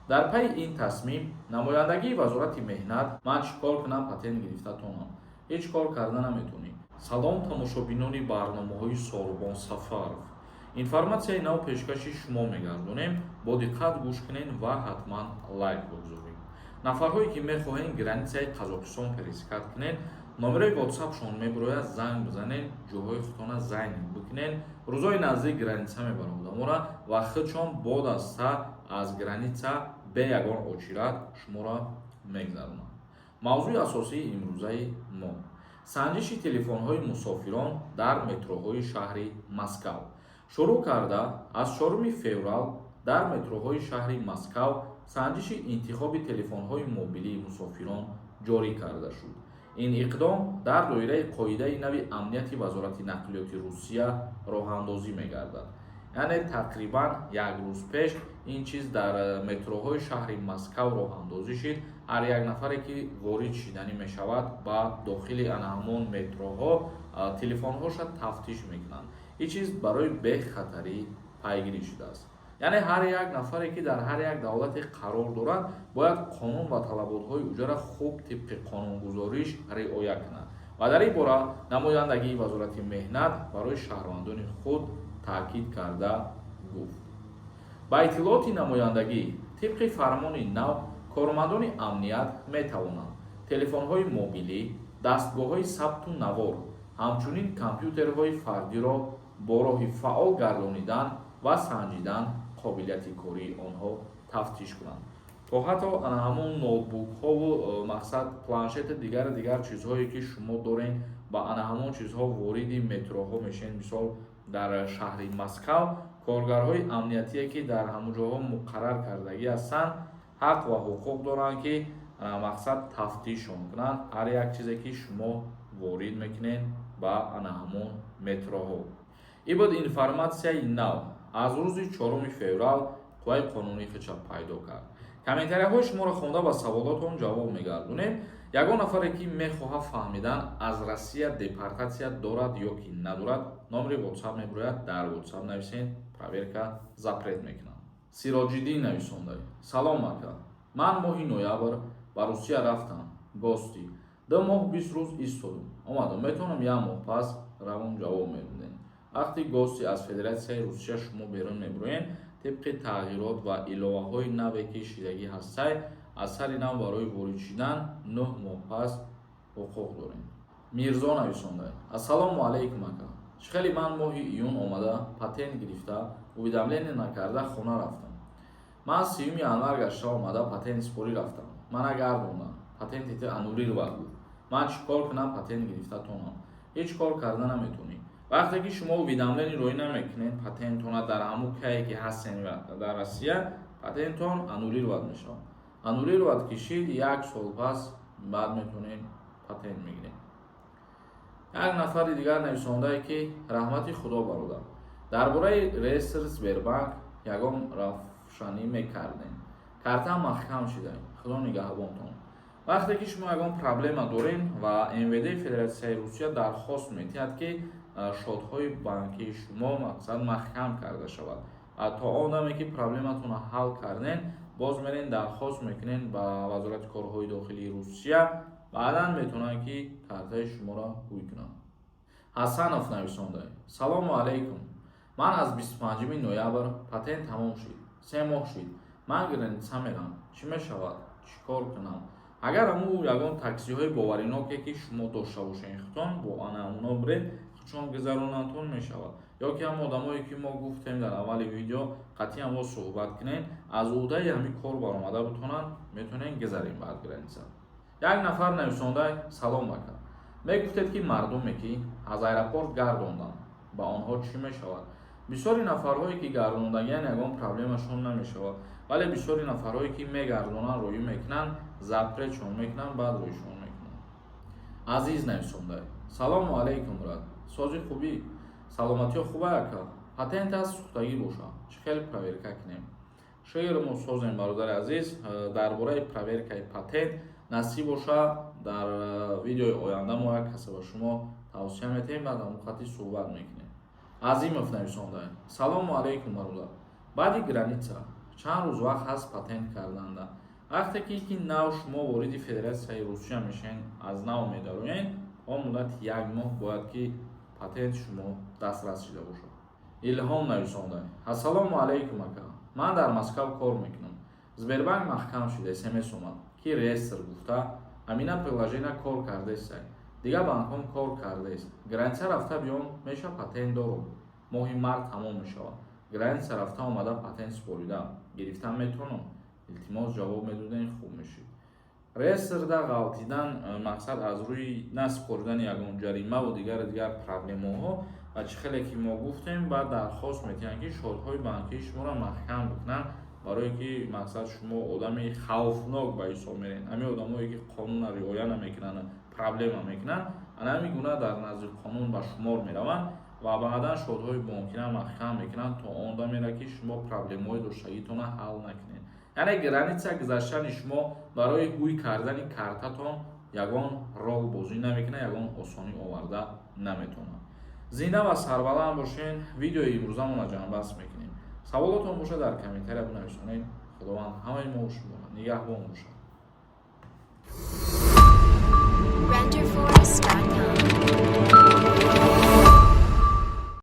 Дар пайи ин тасмим намояндагии Вазорати меҳнат. Ман чӣ кор кунам, патент гирифта тонам? Ҳеҷ кор карда наметонӣ. Салом, тамошобинони барномаҳои Сорбон Сафаров. Информатсияи нав пешкаши шумо мегардонем. Бо диққат гӯш кунед ва ҳатман лайк бигузоред. Нафарҳое, ки мехоҳед границаи Қазоқистон пересекать кунед, номерои Ватсапшон мебирояд, занг бизанед, ҷоҳои худтона занят бикунед. Рӯзҳои наздик граница мебаранд одамора ва худшон бо даста аз граница бе ягон очередь шуморо мегзаронанд. Мавзӯи асосии имрӯзаи мо: санҷиши телефонҳои мусофирон дар метроҳои шаҳри Москав. Шурӯъ карда аз 4 феврал дар метроҳои шаҳри Москав санҷиши интихоби телефонҳои мобилии мусофирон ҷорӣ карда шуд. Ин иқдом дар доираи қоидаи нави амнияти Вазорати нақлиёти Русия роҳандозӣ мегардад. Яъне тақрибан як рӯз пеш ин чиз дар метроҳои шаҳри Москав роҳандозӣ шид. Ҳар як нафаре, ки ворид шиданӣ мешавад ба дохили ана ҳамон метроҳо, телефонҳоша тафтиш мекунанд. Ин чиз барои бехатарӣ пайгирӣ шудааст. Яъне ҳар як нафаре, ки дар ҳар як давлате қарор дорад, бояд қонун ва талаботҳои уҷара хуб тибқи қонунгузориш риоя кунад. Ва дар ин бора намояндагии Вазорати меҳнат барои шаҳрвандони худ таъкид карда гуфт. Ба иттилооти намояндагӣ, тибқи фармони нав, кормандони амният метавонанд телефонҳои мобилӣ, дастгоҳҳои сабту навор, ҳамчунин компютерҳои фардиро бо роҳи фаъол гардонидан ва санҷидан қобилияти кории онҳо тафтиш кунанд. То ҳатто ана ҳамон ноутбукҳову мақсад, планшети, дигару дигар чизҳое, ки шумо доред, ба ана ҳамон чизҳо вориди метроҳо мешавед. Мисол, дар шаҳри Москав коргарҳои амниятие, ки дар ҳамон ҷоҳо муқаррар кардагӣ ҳастанд, ҳақ ва ҳуқуқ доранд, ки мақсад, тафтишон кунанд ҳар як чизе, ки шумо ворид мекунед ба ана ҳамон метроҳо. Ин буд информатсияи нав, аз рӯзи 4 феврал қувваи қонунии худша пайдо кард. Комментарияҳои шуморо хонда, ба саволотон ҷавоб мегардонем. Ягон нафаре, ки мехоҳад фаҳмидан, аз Россия депортатсия дорад ё ки надорад, номери Ватсап мебирояд, дар Ватсап нависед, проверка запрет мекунам. Сироҷиддин нависонда: «Салом, ака, ман моҳи ноябр ба Русия рафтам гости, 2 моҳ 20 рӯз истодум, омадам. Метавонам як моҳ пас равон?» Ҷавоб медодем: вақти гости аз Федератсияи Русия шумо берун мебироед, тибқи тағйирот ва иловаҳои наве, ки шидагӣ ҳастай, аз сари нав барои ворид шудан 9 моҳ пас ҳуқуқ дорем. Мирзо нависонда: «Ассалому алайкум, ака. Чӣ хеле ман моҳи июн омада, патент гирифта, уведомление накарда хона рафтам. Ман 30-юми январ гашта омада, патент супорӣ рафтам, мана гардондам, патенти ти аннулировать гуфт. Ман чӣ кор кунам, патент гирифта тонам?» Ҳеҷ кор карда наметонӣ. Вақте ки шумо уведомление роӣ намекунед, патентона дар ҳамун кае, ки ҳастен дар Россия, патентон аннулировать мешавад. Аннулировать ки шид, як сол пас баъд метавонед патент мегиред. Як нафари дигар нависондае, ки: «Раҳмати Худо, бародар, дар бораи реестр Сбербанк ягон равшанӣ мекардем. Картаам маҳкам шида. Худо нигаҳбонтон». Вақте ки шумо ягон проблема дорем ва МВД Федератсияи Русия дархост метиҳад, ки шотҳои банкии шумо, мақсад, маҳкам карда шавад, ва то он даме, ки проблематонро ҳал кардем, боз мерен, дархост мекунен ба Вазорати корҳои дохилии Русия, баъдан метавонанд, ки картаи шуморо ҳуй кунанд. Ҳасанов нависонда: «Салому алайкум, ман аз 25 ноябр патент тамом шид, 3 моҳ шид. Ман граница мерам, чӣ мешавад, чӣ кор кунам?» Агар ҳаму ягон таксиҳои бовариноке, ки шумо дошта бошед худтон, бо ана ҳамуно биред, худшон гузаронандтон мешавад. Ё ки ҳам одамое, ки мо гуфтем дар аввали видео, қатъиян мо суҳбат кунем, аз уҳдаи ҳамин кор баромада бутонанд, метавонем гузарем баъд граница. Як нафар нависонда: «Салом, ака, мегуфтед, ки мардуме, ки аз аэропорт гардонданд, ба онҳо чӣ мешавад?» Бисёри нафарҳое, ки гардондагиан, ягон проблемашон намешавад, вале бисёри нафарҳое, ки мегардонанд, роӣ мекунанд, запретшон мекунанд, баъд роишон мекунанд. Азиз нависонда: «Салому алайкум, брат, сози, хубӣ, саломатиё хуба? Ака, патент аз сӯхтагӣ боша, чӣ хел проверка кунем?» Шеър мо созем, бародари азиз. Дар бораи проверкаи патент насиб боша, дар видеои оянда мо як касе ба шумо тавсия метаҳем, баъд ҳамон хати суҳбат мекунем. Азимов нависонда: «Салому алайкум, бародар, баъди граница Чанд рӯз вақт ҳаст патент карданда? Вақте ки нав шумо вориди Федератсияи Русия мешавед, аз нав медароед, он муддати як моҳ бояд, ки патенти шумо дастрас шида бошад. Илҳом нависонда: «Ассалому алайкум, ака, ман дар Москав кор мекунам. Сбербанк маҳкам шуда, СМС омад, ки реестр гуфта, ҳамина приложения кор кардеста, дигар банкҳом кор кардест. Граница рафта биём меша? Патент дорум, моҳи март тамом мешавад. Граница рафта омада, патент супорида гирифтан метавонам? Илтимос, ҷавоб медодем, хуб мешид». Реестрда ғалтидан мақсад аз рӯи насупоридани ягон ҷаримаву дигару дигар проблемаҳо ва чӣ хеле ки мо гуфтем, баъд дархост метиҳанд, ки шотҳои банкии шуморо маҳкам бикунанд, барое ки мақсад шумо одами хавфнок ба ҳисоб меред. Ҳамин одамое, ки қонунро риоя намекунанд, проблема мекунанд, ана ҳамин гуна дар назди қонун ба шумор мераванд ва баъдан шотҳои бонкиро маҳкам мекунанд, то он дамеро, ки шумо проблемаҳои доштагитонро ҳал накунед. Яъне граница гузаштани шумо барои ҳуй кардани картатон ягон рол бозӣ намекунад, ягон осонӣ оварда наметавонад. Зинда ва сарбаланд бошен. Видеои имрӯзамонро ҷамъбаст мекунем. Саволотон бошад, дар комментария бинависонед. Худованд ҳамаи мо шуморо нигаҳбон бошад.